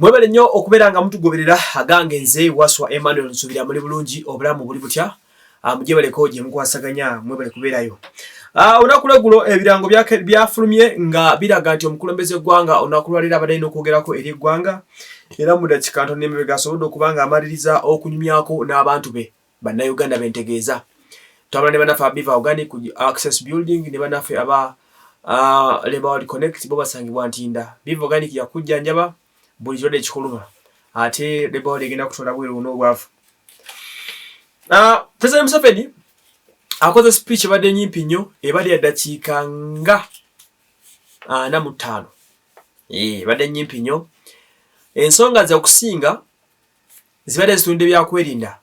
Mwebale nnyo okubeera nga mutugoberera. Agange nze Waswa Emmanuel, nsuubira muli bulungi, obulamu buli butya? Mujebaleko gye mukwasaganya, mwebale kubeerayo. Olunaku lweggulo ebirango byafulumye nga biraga nti omukulembeze w'eggwanga olunaku lwaleero abadde alina okwogerako eri eggwanga, era mu dakiika ntono emabega asobodde okuba nga amaliriza okunyumyako n'abantu be, Bannayuganda bentegeeza. Twabala ne bannaffe aba Biva Organic ku Access Building ne bannaffe aba Labour World Connect, bo basangibwa Ntinda. Biva Organic yakujjanjaba buli kirwadde ekikuluma, ate Labour World egenda kutwala bweru n'obwavu. President Museveni akoze speech ebadde nyimpi nnyo, ebadde ya ddakiika nga 45. Ebadde nyimpi nnyo. Ensonga ze okusinga zibadde zitunudde byakwerinda.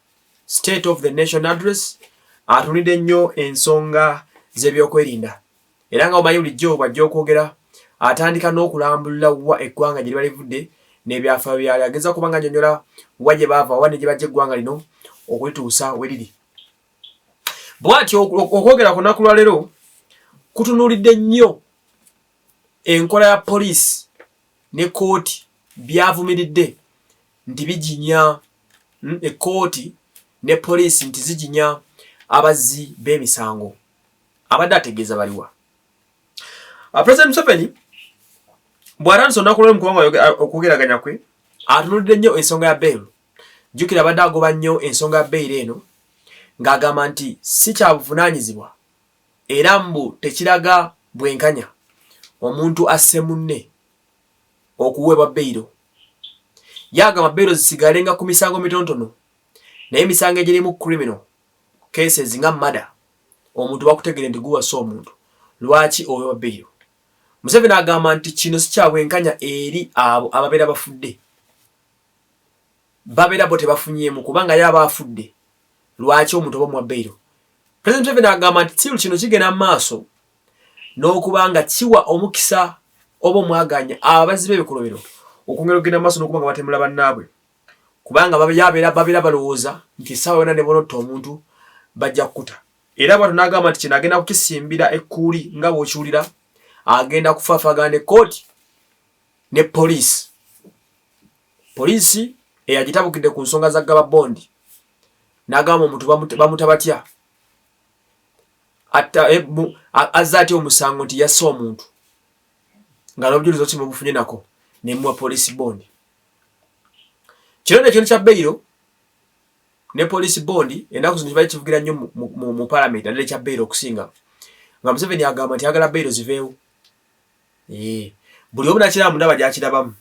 State of the Nation Address atunudde nnyo ensonga z'ebyokwerinda, era nga omanyi bulijjo bw'ajja okwogera atandika n'okulambulula wa eggwanga gye liba livudde n'ebyafaayo byalyo, ageza kuba nga annyonnyola wa gye baava wa ne gye bajja eggwanga lino okulituusa we liri. Bw'atyo okwogera ku lunaku lwa leero kutunuulidde nnyo enkola ya poliisi ne kkooti byavumiridde nti biginya ekkooti ne poliisi nti ziginya abazzi b'emisango. Abadde ategeeza baliwa? President Museveni bw'atandise olunaku lwaleero mu kubanga okwogeraganya kwe, atunulidde nnyo ensonga ya bail. Jjukira abadde agoba nnyo ensonga ya bail eno ng'agamba nti si kya buvunaanyizibwa era mbu tekiraga bwenkanya omuntu asse munne okuweebwa beyiro. Ye agamba beyiro zisigalenga ku misango mitonotono, naye emisango egirimu criminal cases nga murder, omuntu bakutegere nti guwasa omuntu, lwaki oweebwa beyiro? Museveni agamba nti kino si kya bwenkanya eri abo ababeera bafudde, babeera bo tebafunyeemu kubanga ye aba afudde, lwaki omuntu oba omuwa beyiro? President Museveni agamba nti still kino kigenda mu maaso n'okuba nga kiwa omukisa oba omwaganya abazzi b'ebikolobero okwongera okugenda mu maaso n'okuba nga batemula bannaabwe, kubanga babeera balowooza nti essaawa yonna ne bw'onotta omuntu bajja kukuta. Era bw'atyo n'agamba nti kino agenda kukisimbira ekkuuli nga bw'okiwulira, agenda kufaafagana ne kkooti ne poliisi. Poliisi eyagitabukidde ku nsonga za Gaba Bond n'agamba omuntu bamuta batya, azza atya omusango nti yasse omuntu nga n'obujulizi osi mubufunye nako ne muwa poliisi bond. Kino nno ekintu kya beyiro ne poliisi bond ennaku zino kibadde kivugira nnyo mu palamenti, naddala ekya beyiro okusinga nga Museveni agamba nti ayagala beyiro ziveewo. Buli omu nakiraba mundaba gyakirabamu.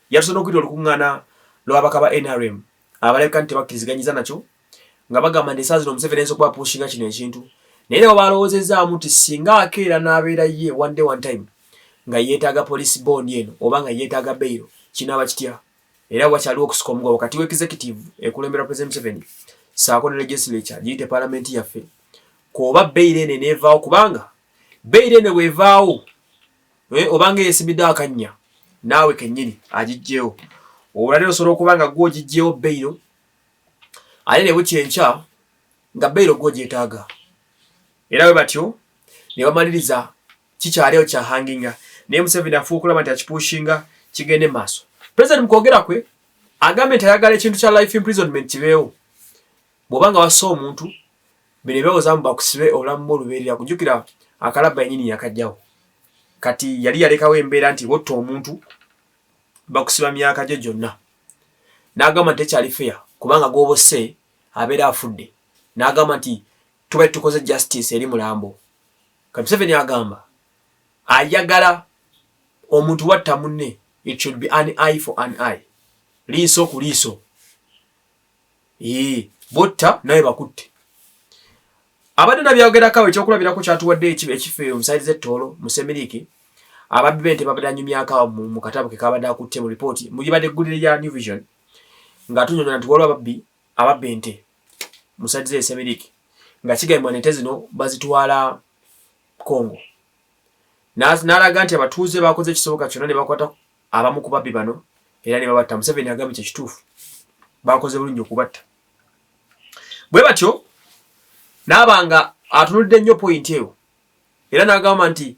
Yatuuse n'okuyita olukuŋŋaana lw'ababaka ba nrm abalabika nti tebakkiriziganyiza nakyo, nga bagamba nti essaawa zino Museveni ayinza okuba apushinga kino ekintu, naye nabo balowoozezaamu nti singa akeera n'abeera ye one day one time nga yeetaaga police bond eno oba nga yeetaaga beyiro kinaaba kitya? Era wakyaliwo okusika omuguwa wakati w'executive ekulemberwa President Museveni ssaako ne legislature giyite palamenti yaffe kwoba beyiro eno eneevaawo, kubanga beyiro eno bw'evaawo obanga eyesimidde akannya naawe kennyini agiggyewo, olwaleero osobola okuba nga gwe ogiggyewo beyiro ate ne bukya enkya nga beyiro gwe ogyetaaga. Era bwe batyo ne bamaliriza kikyaliwo kya hanginga, naye Museveni afuba okulaba nti akipushinga kigende maaso. President mu kwogera kwe agambye nti ayagala ekintu kya life imprisonment kibeewo. Bw'oba nga wassa omuntu, bino ebyowozaamu bakusibe obulamu bwo olubeerera. Kujjukira akalabba yennyini yakajjawo, kati yali yalekawo embeera nti bw'otta omuntu bakusiba myaka gyo gyonna. N'agamba nti tekyali fair kubanga gw'oba osse abeera afudde, n'agamba nti tuba tukoze justice eri mulambo. Kati Museveni agamba ayagala omuntu watta munne, it should be an eye for an eye, liiso ku liiso. Bwotta nawe bakutte. Abadde nabyogerako awo, ekyokulabirako kyatuwadde ekifo eyo musaidi z'ettoolo mu Semiriiki, ababbi b'ente babadde anyumyako awo mu katabo ke kabadde akutte mu ripooti mugibadde eggulire lya New Vision, ng'atunyonyola nti waliwo ababbi ababba ente mu saidi z'e Semiriiki, nga kigambibwa nti ente zino bazitwala Congo. N'alaga nti abatuuze bakoze ekisoboka kyonna ne bakwata abamu ku babbi bano era ne babatta. Museveni agambye kye kituufu, bakoze bulungi okubatta. Bwe batyo n'aba nga atunulidde nnyo poyinti eyo, era n'agamba nti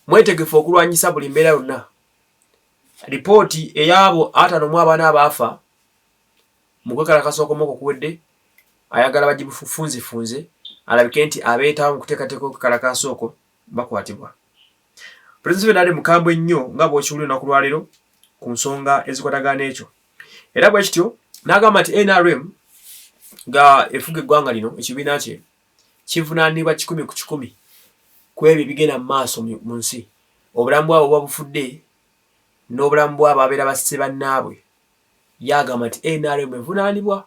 mwetegefu okulwanyisa buli mbeera yonna. Lipooti ey'abo 54 abaafa mu kwekalakaasa okw'omwaka okuwedde ayagala bagifunzifunze alabike nti abeetaba mu kuteekateeka okwekalakaasa okwo bakwatibwa. Pulezidenti Museveni ali mukambwe nnyo nga bw'okiwulira olunaku lwaleero ku nsonga ezikwatagana n'ekyo. Era bwe kityo n'agamba nti nrm nga efuga eggwanga lino ekibiina kye kivunaanibwa 100% ku ebyo ebigenda mu maaso mu nsi, obulamu bw'abo obuba bufudde n'obulamu bw'abo ababeera basse bannaabwe. Ye agamba nti nrm evunaanibwa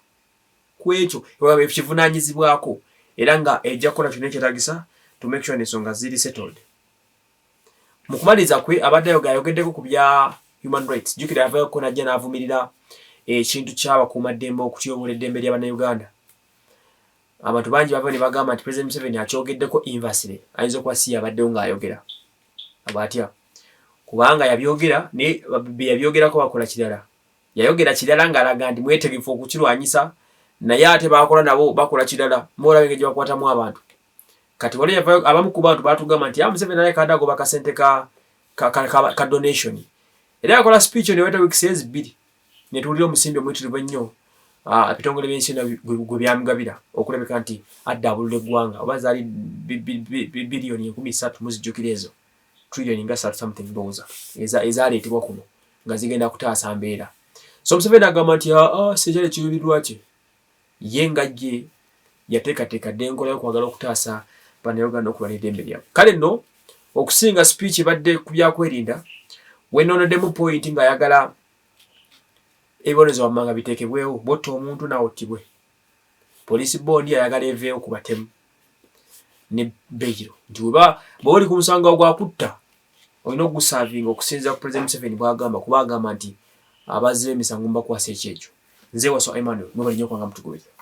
ku ekyo, ekivunaanyizibwako era nga ejja kukola kyonna ekyetaagisa to make sure ensonga ziri settled. Mu kumaliriza kwe abadde ayogera ayogeddeko ku bya human rights. Jjukira yavaayoko n'ajja n'avumirira ekintu ky'abakuumaddembe okutyoboola eddembe lya Bannayuganda. Abantu bangi bava ne bagamba nti President Museveni akyogeddeko inversely, ayinza okuba si y'abaddewo ng'ayogera bw'atya kubanga yabyogera naye bye yabyogerako bakola kirala. Yayogera kirala ng'alaga nti mwetegefu okukirwanyisa naye ate b'akola nabo bakola kirala. Mulaba engeri gye bakwatamu abantu. Kati wali yavayo abamu ku bantu batugamba nti ah, Museveni alabika adde agoba kasente ka, ka, ka, ka, ka donation. Era yakola speech eno yaweta weeks ezi bbiri ne tuwulira omusimbi omuyitirivu ennyo ah, ebitongole by'ensi yonna gwe byamugabira okulabika nti adda abulula eggwanga oba zaali biliyoni 3000 muzijjukira ezo trillion nga ssatu something ndowooza ezaleetebwa kuno nga zigenda kutaasa mbeera. So Museveni agamba nti aa ah, sekyali ekiruubirirwa kye. Ye nga ye yateekateeka dda enkola y'okwagala okutaasa Bannayuganda okulwana eddembe lyabwe. Kale nno okusinga speech ebadde ku byakwerinda wenonoddemu point ng'ayagala ebibonerezo wammanga biteekebwewo bw'otta omuntu naawe ottibwe. Poliisi bondi ayagala eveewo ku batemu ne beyiro nti weba bw'oba oli ku musango gwa kutta olina okugusaavinga okusinziira ku President Museveni bw'agamba kuba agamba nti abazzi b'emisango mubakwasa ekyekyo. Nze Waswa Emmanuel, mwebale nnyo okubanga mutugoberera.